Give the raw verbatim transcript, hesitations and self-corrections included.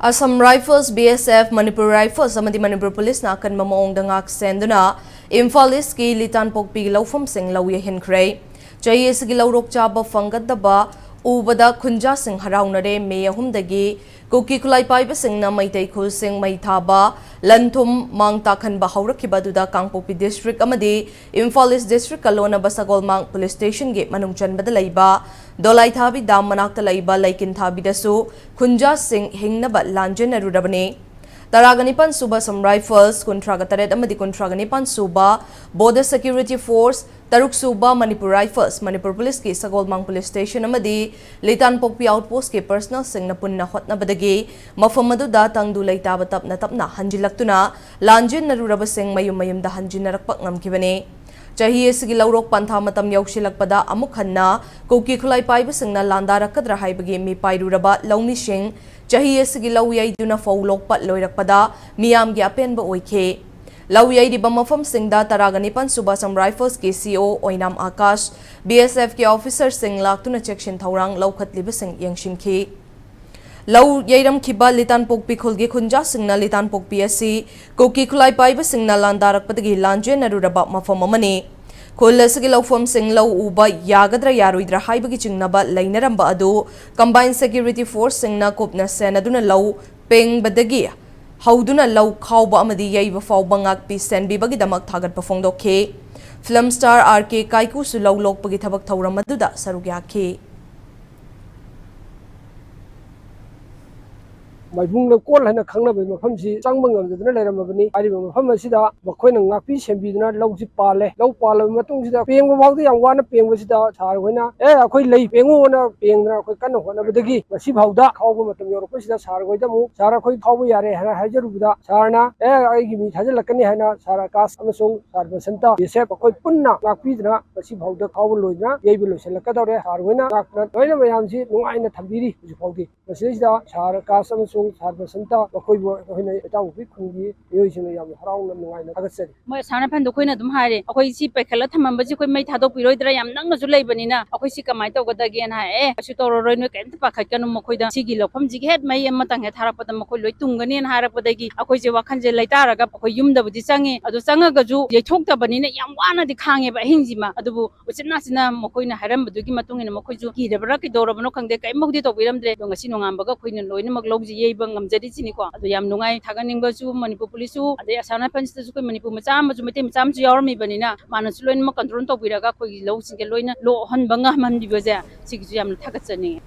Assam Rifles, B S F, Manipur Rifles ꯑꯃꯗꯤ ꯃꯅꯤꯄꯨꯔ ꯄꯨꯂꯤꯁꯅ ꯑꯀꯟꯕ ꯃꯑꯣꯡꯗ ꯉꯥꯛ ꯁꯦꯟꯗꯨꯅ ꯏꯝꯐꯥꯜ ꯏꯁꯀꯤ ꯂꯤꯇꯥꯟꯄꯣꯛꯄꯤꯒꯤ ꯂꯧꯐꯝꯁꯤꯡ ꯂꯧ ꯌꯩꯍꯟꯈ꯭ꯔꯦ꯫ ꯆꯍꯤ ꯑꯁꯤꯒꯤ ꯂꯧꯔꯣꯛ ꯆꯥꯕ ꯐꯪꯒꯗꯕ ꯎꯕꯗ ꯈꯨꯟꯖꯥꯁꯤꯡ ꯍꯔꯥꯎꯅꯔꯦ꯫ ꯃꯦ ꯑꯍꯨꯝꯗꯒꯤ ꯀꯨꯀꯤ ꯈꯨꯠꯂꯥꯏ ꯄꯥꯏꯕꯁꯤꯡꯅ ꯃꯩꯇꯩ ꯈꯨꯜꯁꯤꯡ ꯃꯩ ꯊꯥꯕ, ꯂꯟ ꯊꯨꯝ ꯃꯥꯡ ꯇꯥꯛꯍꯟꯕ ꯍꯧꯔꯛꯈꯤꯕ ꯑꯗꯨꯗ ꯀꯥꯡꯄꯣꯛꯄꯤ ꯗꯤꯁꯇ꯭ꯔꯤꯛ ꯑꯃꯗꯤ ꯏꯝꯐꯥꯜ ꯏꯁ ꯗꯤꯁꯇ꯭ꯔꯤꯛꯀ ꯂꯣꯟꯅꯕ ꯁꯒꯣꯜꯃꯥꯡ ꯄꯨꯂꯤꯁ ꯁ꯭ꯇꯦꯁꯟꯒꯤ ꯃꯅꯨꯡ ꯆꯟꯕꯗ ꯂꯩꯕ ꯗꯣꯂꯥꯏꯊꯥꯕꯤ ꯗꯥꯝ ꯃꯅꯥꯛꯇ ꯂꯩꯕ ꯂꯩꯀꯤꯟꯊꯥꯕꯤꯗꯁꯨ ꯈꯨꯟꯖꯥꯁꯤꯡ ꯍꯤꯡꯅꯕ ꯂꯥꯟꯖꯦꯟꯅꯔꯨꯔꯕꯅꯤ꯫ ꯇꯔꯥꯒ ꯅꯤꯄꯥꯟ ꯁꯨꯕ Assam Rifles, ꯀꯨꯟꯊ꯭ꯔꯥꯒ ꯇꯔꯦꯠ ꯑꯃꯗꯤ ꯀꯨꯟꯊ꯭ꯔꯥꯒ ꯅꯤꯄꯥꯟ ꯁꯨꯕ Border Security Force, ꯇꯔꯨꯛ ꯁꯨꯕ Manipur Rifles, ꯃꯅꯤꯄꯨꯔ ꯄꯨꯂꯤꯁꯀꯤ ꯁꯒꯣꯜꯃꯥꯡ ꯄꯨꯂꯤꯁ ꯁ꯭ꯇꯦꯁꯟ ꯑꯃꯗꯤ ꯂꯤꯇꯥꯟꯄꯣꯛꯄꯤ ꯑꯥꯎꯠꯄꯣꯁ꯭ꯠꯀꯤ ꯄꯔꯁꯅꯦꯜꯁꯤꯡꯅ ꯄꯨꯟꯅ ꯍꯣꯠꯅꯕꯗꯒꯤ ꯃꯐꯝ ꯑꯗꯨꯗ ꯇꯪꯗꯨ ꯂꯩꯇꯥꯕ ꯇꯞꯅ ꯇꯞꯅ ꯍꯟꯖꯤꯜꯂꯛꯇꯨꯅ ꯂꯥꯟꯖꯦꯟꯅꯔꯨꯔꯕꯁꯤꯡ ꯃꯌꯨꯝ ꯃꯌꯨꯝꯗ ꯍꯟꯖꯤꯟꯅꯔꯛꯄ ꯉꯝꯈꯤꯕꯅꯤ꯫ ꯆꯍꯤ ꯑꯁꯤꯒꯤ ꯂꯧꯔꯣꯛ ꯄꯟꯊꯥ ꯃꯇꯝ ꯌꯧꯁꯤꯜꯂꯛꯄꯗ ꯑꯃꯨꯛ ꯍꯟꯅ ꯀꯨꯀꯤ ꯈꯨꯠꯂꯥꯏ ꯄꯥꯏꯕꯁꯤꯡꯅ ꯂꯥꯟꯗꯥꯔꯛꯀꯗ꯭ꯔꯥ ꯍꯥꯏꯕꯒꯤ ꯃꯤꯄꯥꯏꯔꯨꯔꯕ ꯂꯧꯃꯤꯁꯤꯡ ꯆꯍꯤ ꯑꯁꯤꯒꯤ ꯂꯧ ꯌꯩꯗꯨꯅ ꯐꯧ ꯂꯣꯛꯄ ꯂꯣꯏꯔꯛꯄꯗ ꯃꯤꯌꯥꯝꯒꯤ ꯑꯄꯦꯟꯕ ꯑꯣꯏꯈꯤ꯫ ꯂꯧ ꯌꯩꯔꯤꯕ ꯃꯐꯝꯁꯤꯡꯗ ꯇꯔꯥꯒ ꯅꯤꯄꯥꯟ ꯁꯨꯕ Assam Riflesꯀꯤ C O ꯑꯣꯏꯅꯥꯝ ꯑꯥꯀꯥꯁ, B S Fꯀꯤ officerꯁꯤꯡ ꯂꯥꯛꯇꯨꯅ ꯆꯦꯛꯁꯤꯟ ꯊꯧꯔꯥꯡ ꯂꯧꯈꯠꯂꯤꯕꯁꯤꯡ ꯌꯦꯡꯁꯤꯟꯈꯤ꯫ ꯂꯧ ꯌꯩꯔꯝꯈꯤꯕ ꯂꯤꯇꯥꯟꯄꯣꯛꯄꯤ ꯈꯨꯜꯒꯤ ꯈꯨꯟꯖꯥꯁꯤꯡꯅ ꯂꯤꯇꯥꯟꯄꯣꯛꯄꯤ ꯑꯁꯤ ꯀꯨꯀꯤ ꯈꯨꯠꯂꯥꯏ ꯄꯥꯏꯕꯁꯤꯡꯅ ꯂꯥꯟꯗꯥꯔꯛꯄꯗꯒꯤ ꯂꯥꯟꯖꯦꯟꯅꯔꯨꯔꯕ ꯃꯐꯝ ꯑꯃꯅꯤ꯫ ꯈꯨꯜ ꯑꯁꯤꯒꯤ ꯂꯧꯐꯝꯁꯤꯡ ꯂꯧ ꯎꯕ ꯌꯥꯒꯗ꯭ꯔꯥ ꯌꯥꯔꯣꯏꯗ꯭ꯔꯥ ꯍꯥꯏꯕꯒꯤ ꯆꯤꯡꯅꯕ ꯂꯩꯅꯔꯝꯕ ꯑꯗꯨ Combined Security Forceꯁꯤꯡꯅ ꯀꯨꯞꯅ ꯁꯦꯟꯅꯗꯨꯅ ꯂꯧ ꯄꯦꯡꯕꯗꯒꯤ ꯍꯧꯗꯨꯅ ꯂꯧ ꯈꯥꯎꯕ ꯑꯃꯗꯤ ꯌꯩꯕ ꯐꯥꯎꯕ ꯉꯥꯛꯄꯤ ꯁꯦꯟꯕꯤꯕꯒꯤꯗꯃꯛ ꯊꯥꯒꯠꯄ ꯐꯣꯡꯗꯣꯛꯈꯤ꯫ Film star R K ꯀꯥꯏꯀꯨꯁꯨ ꯂꯧ ꯂꯣꯛꯄꯒꯤ ꯊꯕꯛ ꯊꯧꯔꯝ ꯑꯗꯨꯗ ꯁꯔꯨꯛ ꯌꯥꯈꯤ꯫ ꯃꯥꯏꯕꯨꯡ ꯂꯩꯀꯣꯜ ꯍꯥꯏꯅ ꯈꯪꯅꯕ ꯃꯐꯝꯁꯤ ꯆꯪꯕ ꯉꯝꯗꯗꯨꯅ ꯂꯩꯔꯝꯃꯕꯅꯤ꯫ ꯍꯥꯏꯔꯤꯕ ꯃꯐꯝ ꯑꯁꯤꯗ ꯃꯈꯣꯏꯅ ꯉꯥꯛꯄꯤ ꯁꯦꯟꯕꯤꯗꯨꯅ ꯂꯧꯁꯤ ꯄꯥꯜꯂꯦ꯫ ꯂꯧ ꯄꯥꯜꯂꯕ ꯃꯇꯨꯡꯁꯤꯗ ꯄꯦꯡꯕ ꯐꯥꯎꯗ ꯌꯥꯝ ꯋꯥꯅ ꯄꯦꯡꯕꯁꯤꯗ ꯁꯥꯔ ꯍꯣꯏꯅ "ꯑꯦ, ꯑꯩꯈꯣꯏ ꯂꯩ ꯄꯦꯡꯉꯨꯅ" ꯄꯦꯡꯗꯅ ꯑꯩꯈꯣꯏ ꯀꯟꯅ ꯍꯣꯠꯅꯕꯗꯒꯤ ꯉꯁꯤ ꯐꯥꯎꯗ ꯈꯥꯎꯕ ꯃꯇꯝ ꯌꯧꯔꯛꯄꯁꯤꯗ ꯁꯥꯔ ꯍꯣꯏꯗ ꯑꯃꯨꯛ "ꯁꯥꯔ, ꯑꯩꯈꯣꯏ ꯈꯥꯎꯕ ꯌꯥꯔꯦ" ꯍꯥꯏꯅ ꯍꯥꯏꯖꯔꯨꯕꯗ ꯁꯥꯔꯅ "ꯑꯦ, ꯑꯩꯒꯤ ꯃꯤ ꯊꯥꯖꯤꯜꯂꯛꯀꯅꯤ" ꯍꯥꯏꯅ ꯁꯥꯔ ꯑꯀꯥꯁ ꯑꯃꯁꯨꯡ ꯁꯥꯔ ꯕꯁꯟꯇ, B S F ꯑꯩꯈꯣꯏ ꯄꯨꯟꯅ ꯉꯥꯛꯄꯤꯗꯨꯅ ꯉꯁꯤ ꯐꯥꯎꯗ ꯈꯥꯎꯕ ꯂꯣꯏꯗꯅ ꯌꯩꯕ ꯂꯣꯏꯁꯤꯜꯂꯛꯀꯗꯧꯔꯦ꯫ ꯁꯥꯔ ꯍꯣꯏꯅ ꯉꯥꯛꯇꯅ ꯂꯣꯏꯅ ꯃꯌꯥꯝꯁꯤ ꯅꯨꯡꯉꯥꯏꯅ ꯊꯝꯕꯤꯔꯤ ꯍꯧꯖꯤꯛ ꯐꯥꯎꯗꯤ꯫ ꯃꯁꯤꯗꯩꯁꯤꯗ ꯁꯥꯔ ꯑꯀꯥꯁ ꯑꯃꯁꯨꯡ ꯁꯥꯔ ꯕꯁꯟꯇ, ꯃꯈꯣꯏꯕꯨ ꯑꯩꯈꯣꯏꯅ ꯏꯇꯥꯎꯕꯤ ꯈꯨꯟꯒꯤ ꯃꯤꯑꯣꯏꯁꯤꯡꯅ ꯌꯥꯝꯅ ꯍꯔꯥꯎꯅ ꯅꯨꯡꯉꯥꯏꯅ ꯊꯥꯒꯠꯆꯔꯤ꯫ ꯃꯣꯏ ꯑꯁꯥꯝ ꯔꯥꯏꯐꯜꯗ ꯑꯩꯈꯣꯏꯅ ꯑꯗꯨꯝ ꯍꯥꯏꯔꯦ, ꯑꯩꯈꯣꯏ ꯁꯤ ꯄꯩꯈꯠꯂ ꯊꯝꯃꯝꯕꯁꯤ ꯑꯩꯈꯣꯏ ꯃꯩ ꯊꯥꯗꯣꯛꯄꯤꯔꯣꯏꯗ꯭ꯔꯥ, ꯌꯥꯝ ꯅꯛꯅꯁꯨ ꯂꯩꯕꯅꯤꯅ ꯑꯩꯈꯣꯏ ꯁꯤ ꯀꯃꯥꯏꯅ ꯇꯧꯒꯗꯒꯦꯅ ꯍꯥꯏ꯫ "ꯑꯦ, ꯀꯩꯁꯨ ꯇꯧꯔꯔꯣꯏ, ꯅꯣꯏ ꯀꯩꯝꯇ ꯄꯥꯈꯠꯀꯅꯨ, ꯃꯈꯣꯏꯗ ꯁꯤꯒꯤ ꯂꯧꯐꯝꯁꯤꯒꯤ ꯍꯦꯛ ꯃꯩ ꯑꯃꯇꯪ ꯍꯦꯛ ꯊꯥꯔꯛꯄꯗ ꯃꯈꯣꯏ ꯂꯣꯏ ꯇꯨꯝꯒꯅꯤꯅ" ꯍꯥꯏꯔꯛꯄꯗꯒꯤ ꯑꯩꯈꯣꯏꯁꯦ ꯋꯥꯈꯜꯁꯦ ꯂꯩꯇꯥꯔꯒ ꯑꯩꯈꯣꯏ ꯌꯨꯝꯗꯕꯨꯗꯤ ꯆꯪꯉꯤ꯫ ꯑꯗꯣ ꯆꯪꯉꯒꯁꯨ ꯌꯩꯊꯣꯛꯇꯕꯅꯤꯅ ꯌꯥꯝ ꯋꯥꯅꯗꯤ ꯈꯥꯡꯉꯦꯕ ꯑꯍꯤꯡꯁꯤꯃ꯫ ꯑꯗꯨꯕꯨ ꯎꯆꯤꯟ ꯅꯥꯆꯤꯟꯅ ꯃꯈꯣꯏꯅ ꯍꯥꯏꯔꯝꯕꯗꯨꯒꯤ ꯃꯇꯨꯡ ꯏꯟꯅ ꯃꯈꯣꯏꯁꯨ ꯀꯤꯔꯕ꯭ꯔꯥ ꯀꯩꯗꯧꯔꯕꯅꯣ ꯈꯪꯗꯦ, ꯀꯔꯤꯝꯐꯥꯎꯗꯤ ꯇꯧꯕꯤꯔꯝꯗ꯭ꯔꯦ꯫ ꯑꯗꯣ ꯉꯁꯤ ꯅꯣꯡꯉꯥꯟꯕꯒ ꯑꯩꯈꯣꯏꯅ ꯂꯣꯏꯅꯃꯛ ꯂꯧꯁꯤ ꯌꯩꯕ ꯉꯝꯖꯔꯤꯁꯤꯅꯤꯀꯣ꯫ ꯑꯗꯣ ꯌꯥꯝ ꯅꯨꯡꯉꯥꯏ, ꯊꯥꯒꯠꯅꯤꯡꯕꯁꯨ ꯃꯅꯤꯄꯨꯔ ꯄꯨꯂꯤꯁꯁꯨ, ꯑꯗꯩ ꯑꯁꯥꯝ ꯔꯥꯏꯐꯜꯁꯤꯗꯁꯨ ꯑꯩꯈꯣꯏ ꯃꯅꯤꯄꯨꯔ ꯃꯆꯥ ꯑꯃꯁꯨ, ꯃꯩꯇꯩ ꯃꯆꯥ ꯑꯃꯁꯨ ꯌꯥꯎꯔꯝꯃꯤꯕꯅꯤꯅ, ꯃꯥꯅꯁꯨ ꯂꯣꯏꯅꯃꯛ ꯀꯟꯇ꯭ꯔꯣꯜ ꯇꯧꯕꯤꯔꯒ ꯑꯩꯈꯣꯏꯒꯤ ꯂꯧꯁꯤꯡꯁꯦ ꯂꯣꯏꯅ ꯂꯣꯛꯍꯟꯕ ꯉꯝꯍꯟꯕꯤꯕꯁꯦ, ꯁꯤꯒꯤꯁꯨ ꯌꯥꯝꯅ ꯊꯥꯒꯠꯆꯅꯤꯡꯉꯤ꯫